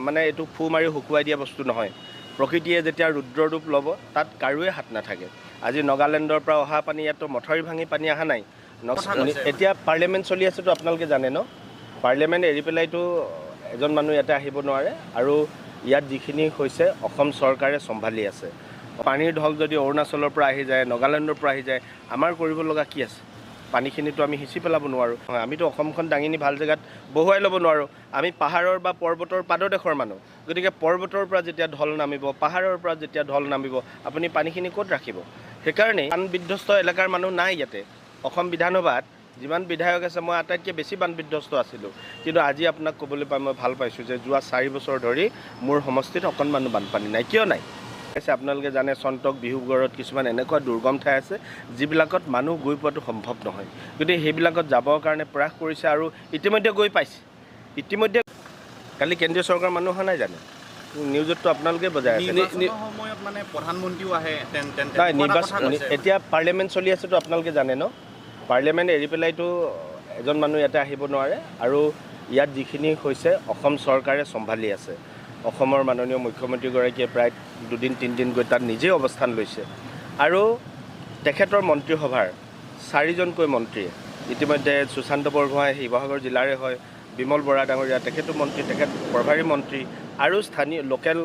মানে এইটো ফু মাৰি শুকুৱাই দিয়া বস্তু নহয়। প্ৰকৃতিয়ে যেতিয়া ৰুদ্ৰ ৰূপ ল'ব, তাত কাৰোৱে হাত নাথাকে। আজি নগালেণ্ডৰ পৰা অহা পানী, ইয়াততো মথাউৰি ভাঙি পানী অহা নাই। এতিয়া পাৰ্লিয়ামেণ্ট চলি আছেতো, আপোনালোকে জানে ন? পাৰ্লিয়ামেণ্ট এৰি পেলাইতো এজন মানুহ ইয়াতে আহিব নোৱাৰে। আৰু ইয়াত যিখিনি হৈছে, অসম চৰকাৰে চম্ভালি আছে। পানীৰ ঢল যদি অৰুণাচলৰ পৰা আহি যায়, নগালেণ্ডৰ পৰা আহি যায়, আমাৰ কৰিব লগা কি আছে? পানীখিনিতো আমি সিঁচি পেলাব নোৱাৰোঁ। আমিতো অসমখন দাঙি নি ভাল জেগাত বহুৱাই ল'ব নোৱাৰোঁ। আমি পাহাৰৰ বা পৰ্বতৰ পাদদেশৰ মানুহ। গতিকে পৰ্বতৰ পৰা যেতিয়া ঢল নামিব, পাহাৰৰ পৰা যেতিয়া ঢল নামিব, আপুনি পানীখিনি ক'ত ৰাখিব? সেইকাৰণেই বান বিধ্বস্ত এলেকাৰ মানুহ নাই ইয়াতে। অসম বিধানসভাত যিমান বিধায়ক আছে, মই আটাইতকৈ বেছি বান বিধ্বস্ত আছিলোঁ। কিন্তু আজি আপোনাক ক'বলৈ পাই মই ভাল পাইছোঁ যে যোৱা 4 বছৰ ধৰি মোৰ সমষ্টিত অকণমানো বানপানী নাই। কিয় নাই? আছে, আপোনালোকে জানে, চন্তক, বিহুগড়ত কিছুমান এনেকুৱা দুৰ্গম ঠাই আছে, যিবিলাকত মানুহ গৈ পোৱাটো সম্ভৱ নহয়। গতিকে সেইবিলাকত যাবৰ কাৰণে প্ৰয়াস কৰিছে আৰু ইতিমধ্যে গৈ পাইছে। ইতিমধ্যে কালি কেন্দ্ৰীয় চৰকাৰৰ মানুহ অহা নাই জানো? নিউজততো আপোনালোকে বজাই আছে। নিৰ্বাচনৰ সময়ত মানে প্ৰধানমন্ত্ৰীও আহে নাই, তেনেকুৱা এটা নিৰ্বাচন কথা কৈছে। এতিয়া পাৰ্লিয়ামেণ্ট চলি আছেতো, আপোনালোকে জানে ন? পাৰ্লিয়ামেণ্ট এৰি পেলাইতো এজন মানুহ ইয়াতে আহিব নোৱাৰে। আৰু ইয়াত যিখিনি হৈছে, অসম চৰকাৰে চম্ভালি আছে। অসমৰ মাননীয় মুখ্যমন্ত্ৰীগৰাকীয়ে প্ৰায় দুদিন তিনিদিন গৈ তাত নিজেই অৱস্থান লৈছে আৰু তেখেতৰ মন্ত্ৰীসভাৰ চাৰিজনকৈ মন্ত্ৰীয়ে ইতিমধ্যে, সুশান্ত বৰগোহাঁই শিৱসাগৰ জিলাৰে হয়, বিমল বৰা ডাঙৰীয়া, তেখেতো মন্ত্ৰী, তেখেত প্ৰভাৰী মন্ত্ৰী, আৰু স্থানীয় লোকেল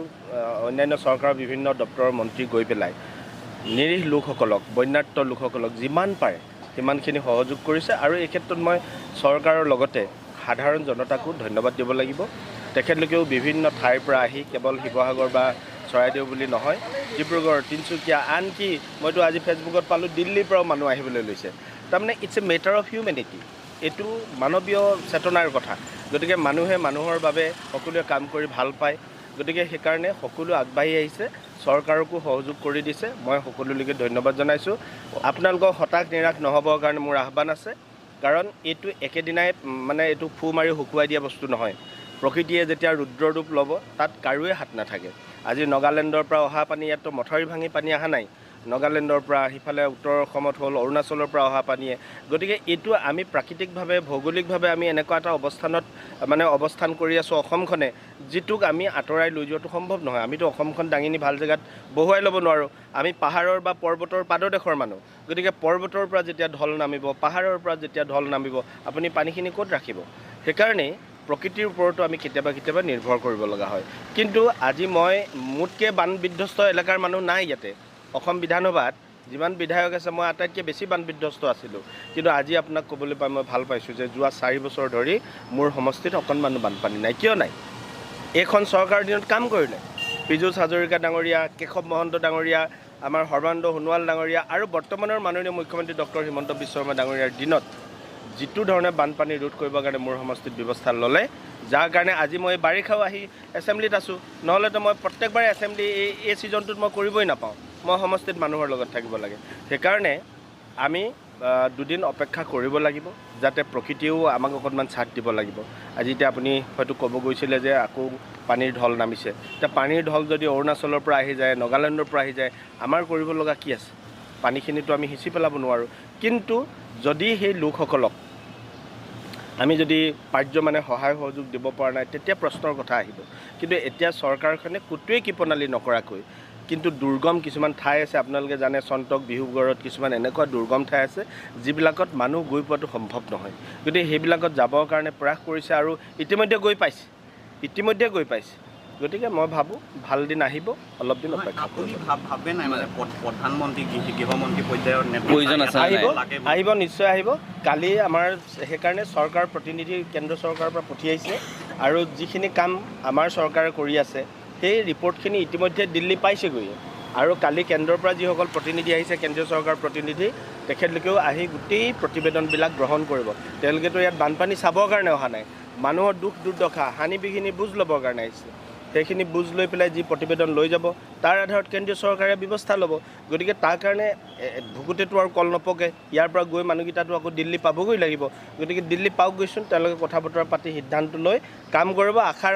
অন্যান্য চৰকাৰৰ বিভিন্ন দপ্তৰৰ মন্ত্ৰী গৈ পেলাই নিৰীহ লোকসকলক, বন্যাৰ্ত লোকসকলক যিমান পাৰে সিমানখিনি সহযোগ কৰিছে। আৰু এই ক্ষেত্ৰত মই চৰকাৰৰ লগতে সাধাৰণ জনতাকো ধন্যবাদ দিব লাগিব। তেখেতলোকেও বিভিন্ন ঠাইৰ পৰা আহি, কেৱল শিৱসাগৰ বা চৰাইদেউ বুলি নহয়, ডিব্ৰুগড়, তিনিচুকীয়া, আনকি মইতো আজি ফেচবুকত পালোঁ, দিল্লীৰ পৰাও মানুহ আহিবলৈ লৈছে। তাৰমানে it's a matter of humanity। এইটো মানৱীয় চেতনাৰ কথা। গতিকে মানুহে মানুহৰ বাবে সকলোৱে কাম কৰি ভাল পায়। গতিকে সেইকাৰণে সকলো আগবাঢ়ি আহিছে, চৰকাৰকো সহযোগ কৰি দিছে। মই সকলোলৈকে ধন্যবাদ জনাইছোঁ। আপোনালোকক হতাশ নিৰাশ নহ'বৰ কাৰণে মোৰ আহ্বান আছে। কাৰণ এইটো একেদিনাই মানে এইটো ফু মাৰি শুকুৱাই দিয়া বস্তু নহয়। প্ৰকৃতিয়ে যেতিয়া ৰুদ্ৰ ৰূপ ল'ব, তাত কাৰোৱে হাত নাথাকে। আজি নগালেণ্ডৰ পৰা অহা পানী, ইয়াততো মথাউৰি ভাঙি পানী অহা নাই। নগালেণ্ডৰ পৰা, সিফালে উত্তৰ অসমত হ'ল অৰুণাচলৰ পৰা অহা পানীয়ে। গতিকে এইটো আমি প্ৰাকৃতিকভাৱে, ভৌগোলিকভাৱে আমি এনেকুৱা এটা অৱস্থানত মানে অৱস্থান কৰি আছোঁ অসমখনে, যিটোক আমি আঁতৰাই লৈ যোৱাটো সম্ভৱ নহয়। আমিতো অসমখন দাঙি নি ভাল জেগাত বহুৱাই ল'ব নোৱাৰোঁ। আমি পাহাৰৰ বা পৰ্বতৰ পাদদেশৰ মানুহ। গতিকে পৰ্বতৰ পৰা যেতিয়া ঢল নামিব, পাহাৰৰ পৰা যেতিয়া ঢল নামিব, আপুনি পানীখিনি ক'ত ৰাখিব? সেইকাৰণেই প্ৰকৃতিৰ ওপৰতো আমি কেতিয়াবা কেতিয়াবা নিৰ্ভৰ কৰিব লগা হয়। কিন্তু আজি মই মোতকৈ বান বিধ্বস্ত এলেকাৰ মানুহ নাই ইয়াতে। অসম বিধানসভাত যিমান বিধায়ক আছে, মই আটাইতকৈ বেছি বান বিধ্বস্ত আছিলোঁ। কিন্তু আজি আপোনাক ক'বলৈ পাই মই ভাল পাইছোঁ যে যোৱা 4 বছৰ ধৰি মোৰ সমষ্টিত অকণমানো বানপানী নাই। কিয় নাই? এইখন চৰকাৰৰ দিনত কাম কৰিলে। পীযুষ হাজৰিকা ডাঙৰীয়া, কেশৱ মহন্ত ডাঙৰীয়া, আমাৰ সৰ্বানন্দ সোণোৱাল ডাঙৰীয়া আৰু বৰ্তমানৰ মাননীয় মুখ্যমন্ত্ৰী ডক্টৰ হিমন্ত বিশ্ব শৰ্মা ডাঙৰীয়াৰ দিনত যিটো ধৰণে বানপানী ৰোধ কৰিবৰ কাৰণে মোৰ সমষ্টিত ব্যৱস্থা ল'লে, যাৰ কাৰণে আজি মই বাৰিষাও আহি এছেম্বলিত আছোঁ। নহ'লেতো মই প্ৰত্যেকবাৰে এছেম্বলি এই ছিজনটোত মই কৰিবই নাপাওঁ। মই সমষ্টিত মানুহৰ লগত থাকিব লাগে। সেইকাৰণে আমি দুদিন অপেক্ষা কৰিব লাগিব, যাতে প্ৰকৃতিয়েও আমাক অকণমান চাথ দিব লাগিব। আজি এতিয়া আপুনি হয়তো ক'ব গৈছিলে যে আকৌ পানীৰ ঢল নামিছে। এতিয়া পানীৰ ঢল যদি অৰুণাচলৰ পৰা আহি যায়, নগালেণ্ডৰ পৰা আহি যায়, আমাৰ কৰিব লগা কি আছে? পানীখিনিতো আমি সিঁচি পেলাব নোৱাৰোঁ। কিন্তু যদি সেই লোকসকলক আমি যদি পাৰ্যমানে সহায় সহযোগ দিব পৰা নাই, তেতিয়া প্ৰশ্নৰ কথা আহিব। কিন্তু এতিয়া চৰকাৰখনে ক'তোৱেই কৃপণালি নকৰাকৈ, কিন্তু দুৰ্গম কিছুমান ঠাই আছে, আপোনালোকে জানে, চন্তক, বিহুগড়ত কিছুমান এনেকুৱা দুৰ্গম ঠাই আছে, যিবিলাকত মানুহ গৈ পোৱাটো সম্ভৱ নহয়। গতিকে সেইবিলাকত যাবৰ কাৰণে প্ৰয়াস কৰিছে আৰু ইতিমধ্যে গৈ পাইছে, ইতিমধ্যে গৈ পাইছে। গতিকে মই ভাবোঁ, ভাল দিন আহিব, অলপ দিন নহয়, অপেক্ষা আপুনি কৰিব। ভাবে নাই মানে প্ৰধানমন্ত্ৰী, গৃহমন্ত্ৰী পৰ্যায়ৰ নেতৃত্ব প্ৰয়োজন আছে নে আহিব। নাই? লাগে বুলি। আহিব, নিশ্চয় আহিব। কালি আমাৰ সেইকাৰণে চৰকাৰ প্ৰতিনিধি কেন্দ্ৰ চৰকাৰৰ পৰা পঠিয়াইছে আৰু যিখিনি কাম আমাৰ চৰকাৰে কৰি আছে, সেই ৰিপৰ্টখিনি ইতিমধ্যে দিল্লী পাইছেগৈ। আৰু কালি কেন্দ্ৰৰ পৰা যিসকল প্ৰতিনিধি আহিছে, কেন্দ্ৰীয় চৰকাৰৰ প্ৰতিনিধি, তেখেতলোকেও আহি গোটেই প্ৰতিবেদনবিলাক গ্ৰহণ কৰিব। তেওঁলোকেতো ইয়াত বানপানী চাবৰ কাৰণে অহা নাই, মানুহৰ দুখ দুৰ্দশা, হানি বিঘিনি বুজ ল'বৰ কাৰণে আহিছে। সেইখিনি বুজ লৈ পেলাই যি প্ৰতিবেদন লৈ যাব, তাৰ আধাৰত কেন্দ্ৰীয় চৰকাৰে ব্যৱস্থা ল'ব। গতিকে তাৰ কাৰণে ভুকুতেতো আৰু কল নপকে। ইয়াৰ পৰা গৈ মানুহকেইটাতো আকৌ দিল্লী পাবগৈ লাগিব। গতিকে দিল্লী পাওক গৈচোন, তেওঁলোকে কথা বতৰা পাতি সিদ্ধান্ত লৈ কাম কৰিব। আশা